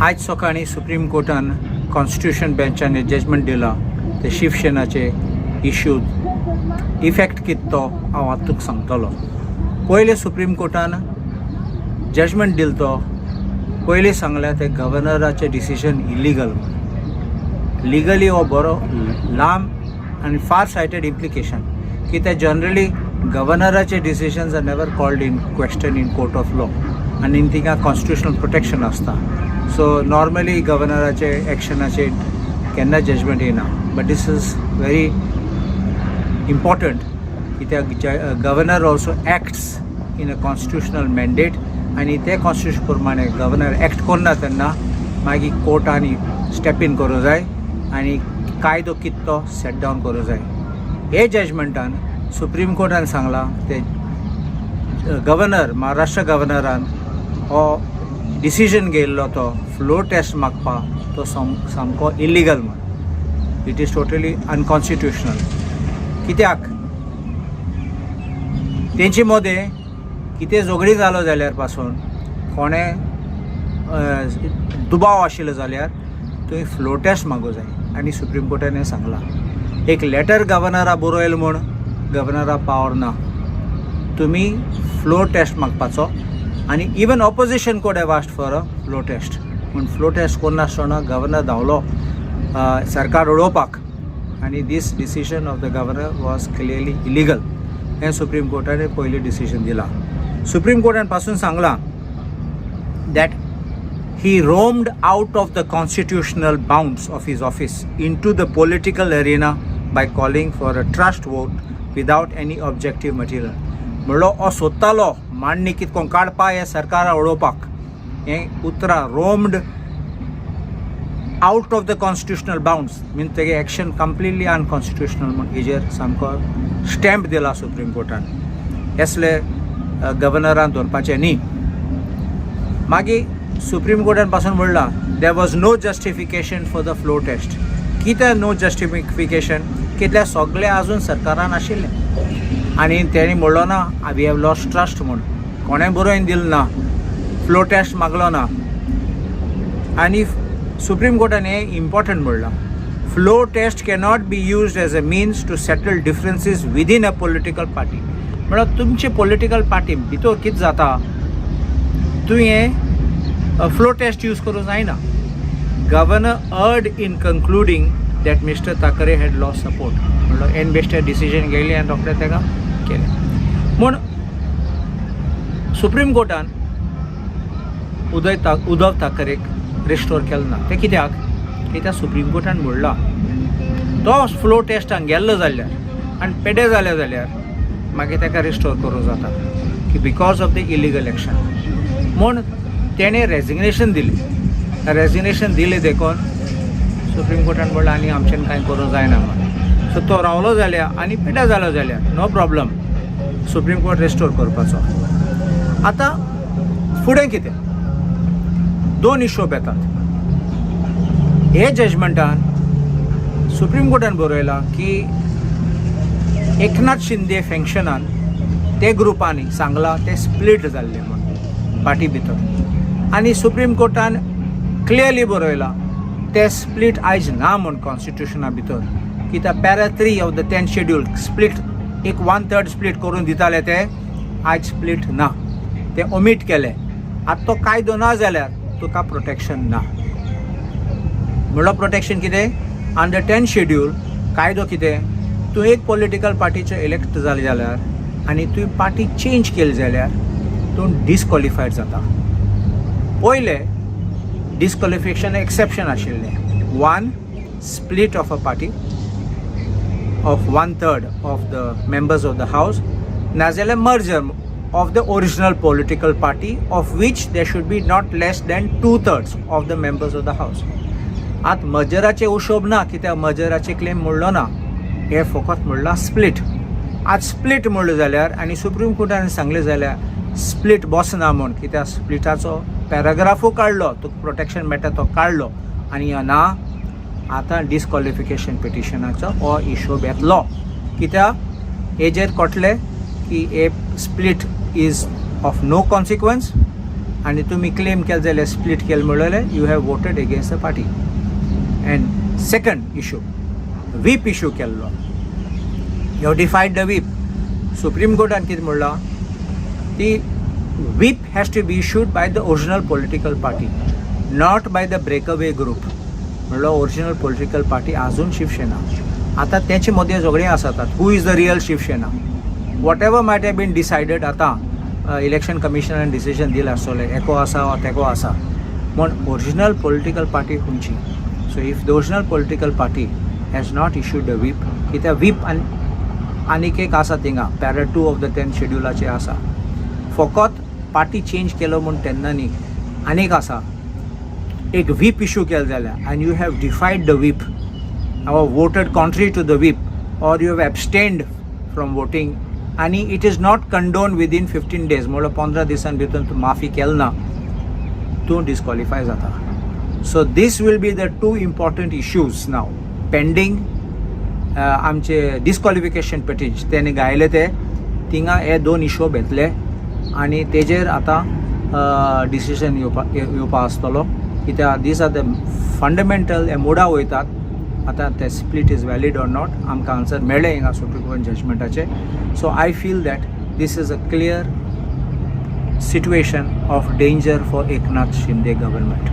आयज सकाळीं supreme कोर्टान constitution बेंचान judgement दिलां ते शिवसेनाचे इश्यू इफेक्ट कितें तो हांव आतां तुका सांगतलो. पयलें सुप्रीम कोर्टान जजमेंट दिलो तो पयलीं सांगलें ते गव्हर्नराचें डिसिजन इलिगल. लिगली हो बरो लांब आनी फार सायटेड इम्प्लिकेशन कित्याक generally गव्हर्नराचे decisions are never called in question in court of law आनी तिका कॉन्स्टिट्युशनल प्रोटेक्शन आसता. सो नॉर्मली गव्हर्नराचे एक्शनाचे केन्ना जजमेंट येना, but this is very important कित्याक governor also acts in a constitutional mandate आनी ते कॉन्स्टिट्युशन प्रमाणे गव्हर्नर एक्ट करना तेन्ना मागीर कोर्टांनी स्टेप इन करूंक जाय आनी कायदो कितें तो सेट डावन करूंक जाय. हे जजमेंटान सुप्रीम कोर्टान सांगलां ते गव्हर्नर, महाराष्ट्र गव्हर्नरान हो डिसिजन घेयल्लो तो फ्लोर टेस्ट मागपा तो सामको इलिगल म्हण, it is totally unconstitutional. कित्याक तेंचे मदें कितें झगडीं जालो जाल्यार पासून कोणें दुबाव आशिल्लो जाल्यार तुवें फ्लोर टेस्ट मागूं जाय आनी सुप्रीम कोर्टान हें सांगलां. एक लेटर गव्हर्नरा बरयल म्हूण गव्हर्नरा पावर ना तुमी फ्लोर टेस्ट मागपाचो आनी even opposition could have asked for a floor test. पूण फ्लोर टेस्ट करनासतना गव्हर्नर धांवलो सरकार उडोवपाक आनी this decision of the governor was clearly illegal. हें सुप्रीम कोर्टान पयलीं डिसिजन दिलां. सुप्रीम कोर्टान पासून सांगलां that he roamed out of the constitutional bounds of his office into the political arena by calling for a trust vote without any objective material. म्हणलो हो सोदतालो मांडणी कितें कोण काडपा हें सरकारा उडोवपाक. हें उतरां roamed out of the constitutional bounds mean तेगे एक्शन कंप्लिटली अनकॉन्स्टिट्युशनल म्हूण हेजेर सामको स्टॅम्प दिला सुप्रीम कोर्टान. असले गव्हर्नरान दवरपाचें न्ही. मागीर सुप्रीम कोर्टान पासून म्हणलां there was no justification for the floor test. कितें नो जस्टिफिकेशन? कित्याक सगळे अजून सरकारान आशिल्ले आनी तेणी म्हणलो ना we have lost trust म्हूण. कोणें बरोवन दिलें ना, फ्लोर टेस्ट मागलो ना. आनी सुप्रीम कोर्टान हें इम्पॉर्टंट म्हणलां, floor test cannot be used as a means to settle differences within a political party. म्हळ्यार तुमचे पॉलिटिकल पार्टी भितर कितें जाता तुवें फ्लोर टेस्ट यूज करूंक जायना. Governor erred in concluding that Mr. Thackeray had lost support. म्हणलो एन बेश्टे डिसिजन घेयलें आनी रोखडें ताका केलें म्हूण सुप्रीम कोर्टान उदय ता उद्धव ठाकरेक रिस्टोर केलें ना. तें कित्याक? कित्याक सुप्रीम कोर्टान म्हणलां तो फ्लोर टेस्टान गेल्लो जाल्यार आनी पेडे जाले जाल्यार मागीर ताका रिस्टोर करूंक जाता की because of the illegal action म्हूण तेणें रेजिग्नेशन दिलें. रेजिग्नेशन दिलें देखून सुप्रीम कोर्टान म्हणलें आनी आमच्यान कांय करूंक जायना म्हण. सो तो रावलो जाल्यार आनी पेड्यार जालो जाल्यार no problem, supreme court restore करपाचो. आतां फुडें कितें? दोन हिशोब येतात. हे जजमेंटान सुप्रीम कोर्टान बरयलां की एकनाथ शिंदे फॅक्शनान ते ग्रुपांनी सांगलां ते स्प्लीट जाल्ले म्हूण पार्टी भितर आनी सुप्रीम कोर्टान क्लियरली बरयलां ते स्प्लीट आयज ना म्हूण कॉन्स्टिट्युशना भितर, कित्याक para 3 of the 10th schedule split एक वन थर्ड स्प्लीट करून दिताले, ते आयज स्प्लीट ना, ते ओमीट केले. आतां तो कायदो ना जाल्यार तुका प्रोटेक्शन ना. म्हणलो प्रोटेक्शन कितें? अंडर 10 शेड्यूल कायदो कितें? तूं एक पॉलिटिकल पार्टीचे इलेक्ट जालें जाल्यार आनी तुवें पार्टी चेंज केली जाल्यार तूं डिसक्वॉलिफायड जाता. पयलें डिसक्वॉलिफिकेशन एक्सेप्शन आशिल्लें, one, split of a party of one third of the members of the house, नाजाल्यार merger of the original political party of which there should be not less than two thirds of the members of the house. आतां मर्जराचे हिशोब ना, कित्याक मर्जराचे claim म्हणलो ना, हे फकत म्हणलां स्प्लीट. आतां स्प्लीट म्हणलें जाल्यार आनी सुप्रीम कोर्टान सांगलें जाल्यार स्प्लीट बसना म्हूण, कित्याक स्प्लिटाचो पॅराग्राफू काडलो, तुका प्रोटेक्शन मेळटा तो काडलो आनी ना आतां डिसक्वॉलिफिकेशन पिटिशनाचो हो हिशोब येतलो, कित्याक हेजेर कळटलें की a split is of no consequence. आनी तुमी क्लेम केलें जाल्यार स्प्लीट केलें म्हणलें, you have voted against the party. And second issue, whip issue केल्लो, you defied the whip. Supreme कोर्टान कितें म्हणलां ती whip has to be issued by the original political party, not by the breakaway group. म्हणलो original political party आजून शिवसेना. आतां तेचे मदें झगडीं आसात, who is the real Shiv Sena. Whatever might have been decided, आतां इलेक्शन कमिशनान डिसिजन दिलां आसतलें, एको आसा वा तेको आसा म्हूण, ओरिजिनल पॉलिटिकल पार्टी खंयची? So if the original political party has not issued the whip, कित्याक व्हीप आनी आनीक एक आसा थिंगा, para 2 of the 10th शेड्युलाचे आसा, फकत पार्टी चेंज केलो म्हूण तेन्ना न्ही. आनीक आसा एक, व्हीप इशू केलो जाल्यार and you have defied the whip or voted contrary to the whip or you have abstained from voting आनी it is not condoned within 15 days, म्हणल्यार 15 दिसां भितर तूं माफी केल ना, तूं डिस्क्वॉलिफाय जाता. So this will be the two important issues now pending. आमचे डिस्क्वॉलिफिकेशन पिटिशन तेणे गायले ते थिंगा हे दोन इशू घेतले आनी तेजेर आतां डिसिजन येवपा आसतलो, कित्याक these are the fundamental. हे मुडा वयतात आतां ते split is valid or not. आमकां आन्सर मेळ्ळें हिंगा सुप्रीम कोर्ट जजमेंटाचे. So I feel that this is a clear situation of danger for Eknath Shinde government.